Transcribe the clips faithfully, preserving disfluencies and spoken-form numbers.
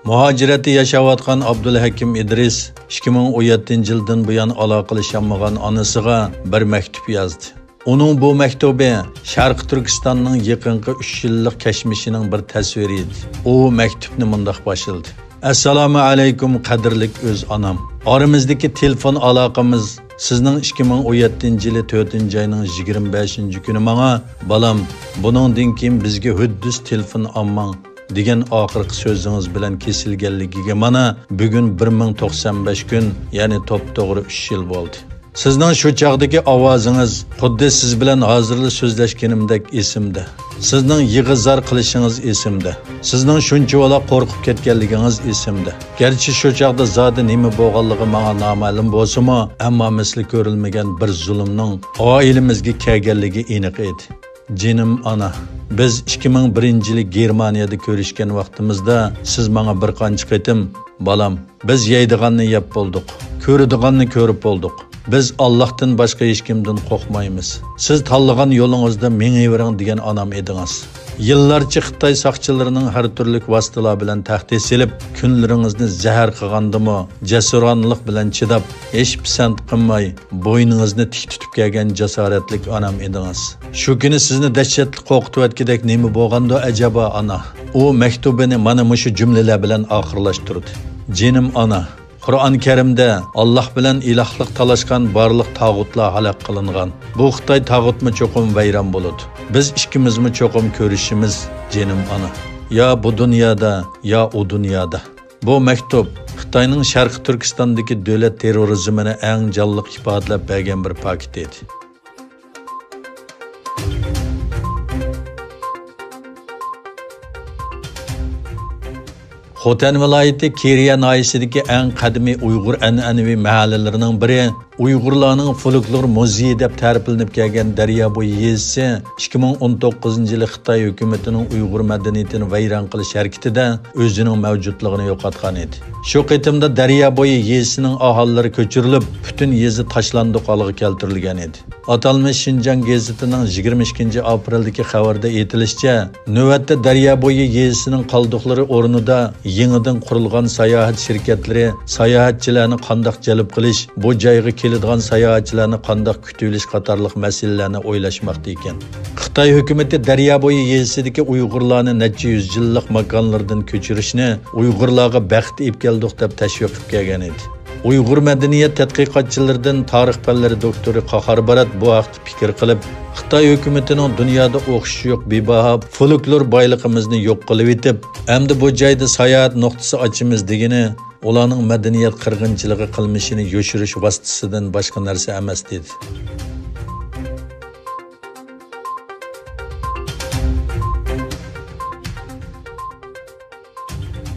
مۇھاجىرەتتە ياشاۋاتقان ئابدۇلھەكىم ئىدرىس ئىككى مىڭ ئون يەتتىنچى يىلدىن بۇيان ئالاقىلىشالمىغان ئانىسىغا بىر مەكتۇپ يازدى. ئۇنىڭ بۇ مەكتۇبى شەرقىي تۈركىستاننىڭ يېقىنقى ئۈچ يىللىق كەچمىشىنىڭ بىر تەسۋىرى ئىدى. ئۇ مەكتۇپنى مۇنداق باشلىدى: ئەسسالامۇ ئەلەيكۇم، قەدىرلىك ئۆز ئانام. ئارىمىزدىكى تېلېفون ئالاقىمىز سىزنىڭ ئىككى مىڭ ئون يەتتىنچى يىلى تۆتىنچى ئاينىڭ يىگىرمە بەشىنچى كۈنى ماڭا، بالام، بۇنىڭدىن كېيىن بىزگە ھۆددىس تېلېفون ئالماڭ، دېگەن ئاخىرقى سۆزىڭىز بىلەن كېسىلگەنلىكىگە مانا بۈگۈن بىر مىڭ توقسان بەش كۈن، يەنى توپتوغرا ئۈچ يىل بولدى. سىزنىڭ شۇ چاغدىكى ئاۋازىڭىز خۇددى سىز بىلەن ھازىرلا سۆزلەشكىنىمدەك ئېسىمدە. سىزنىڭ يىغا-زار قىلىشىڭىز ئېسىمدە. سىزنىڭ شۇنچىۋالا قورقۇپ كەتكەنلىكىڭىز ئېسىمدە. گەرچە شۇ چاغدا زادى نېمە بولغانلىقى ماڭا نامەلۇم بولسىمۇ، ئەمما مىسلى كۆرۈلمىگەن بىر زۇلۇمنىڭ ئائىلىمىزگە كەلگەنلىكى ئېنىق ئىدى. جېنىم ئانا، بىز ئىككى مىڭ بىرىنچى يىلى گېرمانىيەدە كۆرۈشكەن ۋاقتىمىزدا سىز ماڭا بىر قانچە قېتىم، بالام، بىز يەيدىغاننى يەپ بولدۇق، كۆرىدىغاننى كۆرۈپ بولدۇق. بىز ئاللاھتىن باشقا ھېچكىمدىن قورقمايمىز. سىز تاللىغان يولىڭىزدا مېڭىۋېرىڭ دېگەن ئانام ئىدىڭىز. يىللارچە خىتاي ساقچىلىرىنىڭ ھەر تۈرلۈك ۋاسىتىلار بىلەن تەھدىت سېلىپ، كۈنلىرىڭىزنى زەھەر قىلغاندىمۇ، جەسۇرانىلىق بىلەن چىداپ، ھېچ پىسەنت قىلماي، بوينىڭىزنى تىك تۇتۇپ كەلگەن جاسارەتلىك ئانام ئىدىڭىز. شۇ كۈنى سىزنى دەھشەتلىك قورقۇتۇۋەتكۈدەك نېمە بولغاندۇ ئەجەبا، ئانا؟ ئۇ مەكتۇبىنى مانا مۇشۇ جۈملىلەر بىلەن ئاخىرلاشتۇردى: جېنىم ئانا، قۇرئان كەرىمدە ئاللاھ بىلەن ئىلاھلىق تالاشقان بارلىق تاغۇتلار ھالاك قىلىنغان. بۇ خىتاي تاغۇتمۇ چوقۇم ۋەيران بولىدۇ. بىز ئىككىمىزمۇ چوقۇم كۆرۈشىمىز، جېنىم ئانا. يا بۇ دۇنيادا، يا ئۇ دۇنيادا. بۇ مەكتۇپ خىتاينىڭ شەرقىي تۈركىستاندىكى دۆلەت تېررورىزمىنى ئەڭ جانلىق ئىپادىلەپ بەرگەن بىر پاكىت ئىدى. خوتەن ۋىلايىتى كېرىيە ناھىيەسىدىكى ئەڭ قەدىمىي ئۇيغۇر ئەنئەنىۋى مەھەللىلىرىنىڭ بىرى، ئۇيغۇرلارنىڭ فولكلور مۇزېيى دەپ تەرىپلىنىپ كەلگەن دەريابويى يېزىسى ئىككى مىڭ ئون توققۇزىنچى يىلى خىتاي ھۆكۈمىتىنىڭ ئۇيغۇر مەدەنىيىتىنى ۋەيران قىلىش ھەرىكىتىدە ئۆزىنىڭ مەۋجۇتلۇقىنى يوقاتقان ئىدى. شۇ قېتىمدا دەريابويى يېزىسىنىڭ ئاھالىلىرى كۆچۈرۈلۈپ، پۈتۈن يېزا تاشلاندۇق ھالغا كەلتۈرۈلگەن ئىدى. ئاتالمىش شىنجاڭ گېزىتىنىڭ يىگىرمە ئىككىنچى ئاپرېلدىكى خەۋىرىدە ئېيتىلىشىچە، نۆۋەتتە دەريابويى يېزىسىنىڭ قالدۇقلىرى ئورنىدا يېڭىدىن قۇرۇلغان ساياھەت شىركەتلىرى ساياھەتچىلەرنى قانداق جەلپ قىلىش، بۇ جايغا كېلىدىغان ساياھەتچىلەرنى قانداق كۈتۈۋېلىش قاتارلىق مەسىلىلەرنى ئويلاشماقتا ئىكەن. خىتاي ھۆكۈمىتى دەريابويى يېزىسىدىكى ئۇيغۇرلارنى نەچچە يۈز يىللىق ماكانلىرىدىن كۆچۈرۈشنى ئۇيغۇرلارغا بەخت ئېلىپ كەلدۇق دەپ تەشۋىق قىلىپ كەلگەن ئىدى. ئۇيغۇر مەدەنىيەت تەتقىقاتچىلىرىدىن تارىخ پەنلىرى دوكتورى قاھار بارات بۇ ھەقتە پىكىر قىلىپ، خىتاي ھۆكۈمىتىنىڭ دۇنيادا ئوخشىشى يوق بىباھا فولكلور بايلىقىمىزنى يوق قىلىۋېتىپ، ئەمدى بۇ جايدا ساياھەت نۇقتىسى ئاچىمىز دېگىنى ئۇلارنىڭ مەدەنىيەت قىرغىنچىلىقى قىلمىشىنى يوشۇرۇش ۋاسىتىسىدىن باشقا نەرسە ئەمەس، دېدى.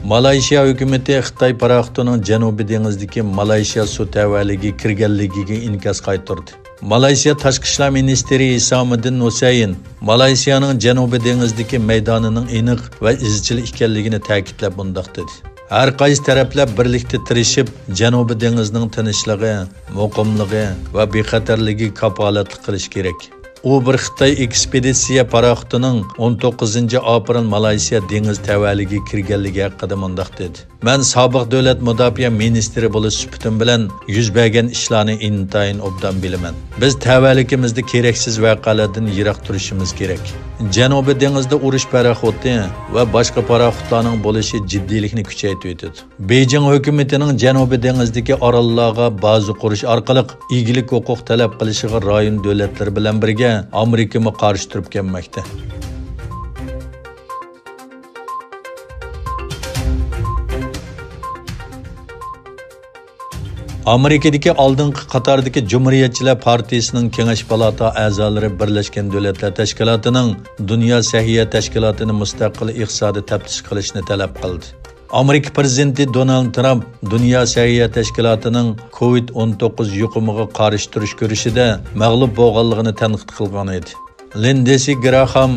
مالايشىيا ھۆكۈمىتى خىتاي پاراخوتىنىڭ جەنۇبىي دېڭىزدىكى مالايشىيا سۇ تەۋەلىكىگە كىرگەنلىكىگە ئىنكاس قايتۇردى. مالايشىيا تاشقى ئىشلار مىنىستىرى ھىسامىدىن ھۈسەيىن مالايشىيانىڭ جەنۇبىي دېڭىزدىكى مەيدانىنىڭ ئېنىق ۋە ئىزچىل ئىكەنلىكىنى تەكىتلەپ مۇنداق دېدى: ھەر قايسى تەرەپلەر بىرلىكتە تىرىشىپ، جەنۇبىي دېڭىزنىڭ تىنچلىقى، مۇقىملىقى ۋە بىخەتەرلىكىگە كاپالەتلىك قىلىشى كېرەك. ئۇ بىر خىتاي ئېكسپېدىتسىيە پاراخوتىنىڭ ئون توققۇزىنچى ئاپرېل مالايسىيا دېڭىز تەۋەلىكىگە كىرگەنلىكى ھەققىدە مۇنداق دېدى: مەن سابىق دۆلەت مۇداپىئە مىنىستىرى بولۇش سۈپىتىم بىلەن يۈز بەرگەن ئىشلارنى ئىنتايىن ئوبدان بىلىمەن. بىز تەۋەلىكىمىزدە كېرەكسىز ۋەقەلەردىن يىراق تۇرۇشىمىز كېرەك. جەنۇبىي دېڭىزدا ئۇرۇش پاراخوتى ۋە باشقا پاراخوتلارنىڭ بولۇشى جىددىيلىكنى كۈچەيتىۋېتىدۇ. بېيجىڭ ھۆكۈمىتىنىڭ جەنۇبىي دېڭىزدىكى ئاراللارغا بازا قۇرۇش ئارقىلىق ئىگىلىك ھوقۇق تەلەپ قىلىشىغا رايون دۆلەتلىرى بىلەن بىرگە ئامېرىكىمۇ قارشى تۇرۇپ كەلمەكتە. ئامېرىكىدىكى ئالدىنقى قاتاردىكى جۇمھۇرىيەتچىلەر پارتىيىسىنىڭ كېڭەش پالاتا ئەزالىرى بىرلەشكەن دۆلەتلەر تەشكىلاتىنىڭ دۇنيا سەھىيە تەشكىلاتىنى مۇستەقىل ئىقتىسادىي تەپتىش قىلىشنى تەلەپ قىلدى. ئامېرىكا پىرېزىدېنتى دونالد ترامپ دۇنيا سەھىيە تەشكىلاتىنىڭ كوۋىد ئون توققۇز يۇقۇمىغا قارشى تۇرۇش كۈرىشىدە مەغلۇپ بولغانلىقىنى تەنقىد قىلغان ئىدى. لىندسېي گراخام،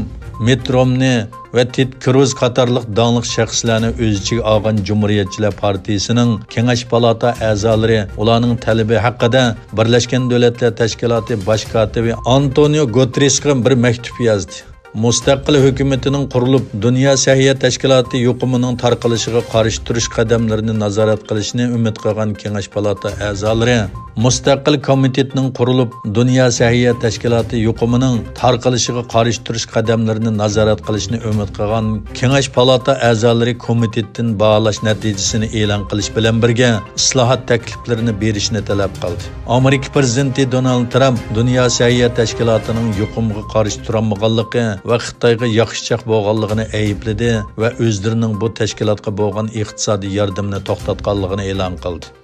مىت رومنى ۋە تېد كروز قاتارلىق داڭلىق شەخسلەرنى ئۆز ئىچىگە ئالغان جۇمھۇرىيەتچىلەر پارتىيىسىنىڭ كېڭەش پالاتا ئەزالىرى ئۇلارنىڭ تەلىپى ھەققىدە بىرلەشكەن دۆلەتلەر تەشكىلاتى باش كاتىپى ئانتونىيو گۇتېررېشقا بىر مەكتۇپ يازدى. مۇستەقىل ھۆكۈمىتىنىڭ قۇرۇلۇپ، دۇنيا سەھىيە تەشكىلاتى يۇقۇمىنىڭ تارقىلىشىغا قارشى تۇرۇش قەدەملىرىنى نازارەت قىلىشنى ئۈمىد قىلغان كېڭەش پالاتا ئەزالىرى مۇستەقىل كومىتېتنىڭ قۇرۇلۇپ، دۇنيا سەھىيە تەشكىلاتى يۇقۇمىنىڭ تارقىلىشىغا قارشى تۇرۇش قەدەملىرىنى نازارەت قىلىشنى ئۈمىد قىلغان كېڭەش پالاتا ئەزالىرى كومىتېتتىن باھالاش نەتىجىسىنى ئېلان قىلىش بىلەن بىرگە، ئىسلاھات تەكلىپلىرىنى بېرىشنى تەلەپ قىلدى. ئامېرىكا پىرېزىدېنتى دونالد ترامپ دۇنيا سەھىيە تەشكىلاتىنىڭ يۇقۇمغا قارشى تۇرالمىغانلىقى ۋە خىتايغا ياخشىچاق بولغانلىقىنى ئەيىبلىدى ۋە ئۆزلىرىنىڭ بۇ تەشكىلاتقا بولغان ئىقتىسادىي ياردىمىنى توختاتقانلىقىنى ئېلان قىلدى.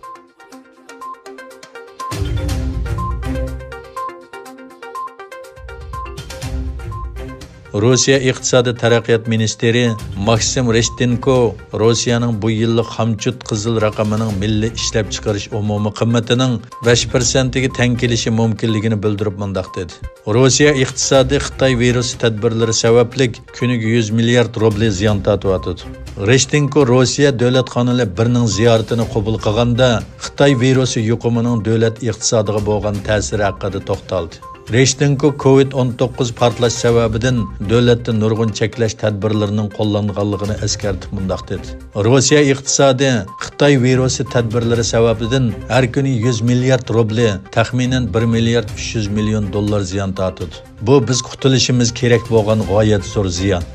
روسىيە ئىقتىسادىي تەرەققىيات مىنىستىرى ماكسىم رېشتېنكو روسىيەنىڭ بۇ يىللىق خامچوت قىزىل رەقىمىنىڭ مىللىي ئىشلەپچىقىرىش ئومۇمىي قىممىتىنىڭ بەش پىرسەنتىگە تەڭ كېلىشى مۇمكىنلىكىنى بىلدۈرۈپ مۇنداق دېدى: روسىيە ئىقتىسادى خىتاي ۋىرۇسى تەدبىرلىرى سەۋەبلىك كۈنىگە يۈز مىليارد روبلى زىيان تارتىۋاتىدۇ. رېشتېنكو روسىيە دۆلەت خانىلى بىرنىڭ زىيارىتىنى قوبۇل قىلغاندا، خىتاي ۋىرۇسى يۇقۇمىنىڭ دۆلەت ئىقتىسادىغا بولغان تەسىرى ھەققىدە توختالدى. رېشتېنكو كوۋىد ئون توققۇز پارتلاش سەۋەبىدىن دۆلەتتە نۇرغۇن چەكلەش تەدبىرلىرىنىڭ قوللانغانلىقىنى ئەسكەرتىپ مۇنداق دېدى: روسىيە ئىقتىسادى خىتاي ۋىرۇسى تەدبىرلىرى سەۋەبىدىن ھەر كۈنى يۈز مىليارد روبلى، تەخمىنەن بىر مىليارد ئۈچ يۈز مىليون دوللار زىيان تارتىدۇ. بۇ بىز قۇتۇلۇشىمىز كېرەك بولغان غايەت زور زىيان.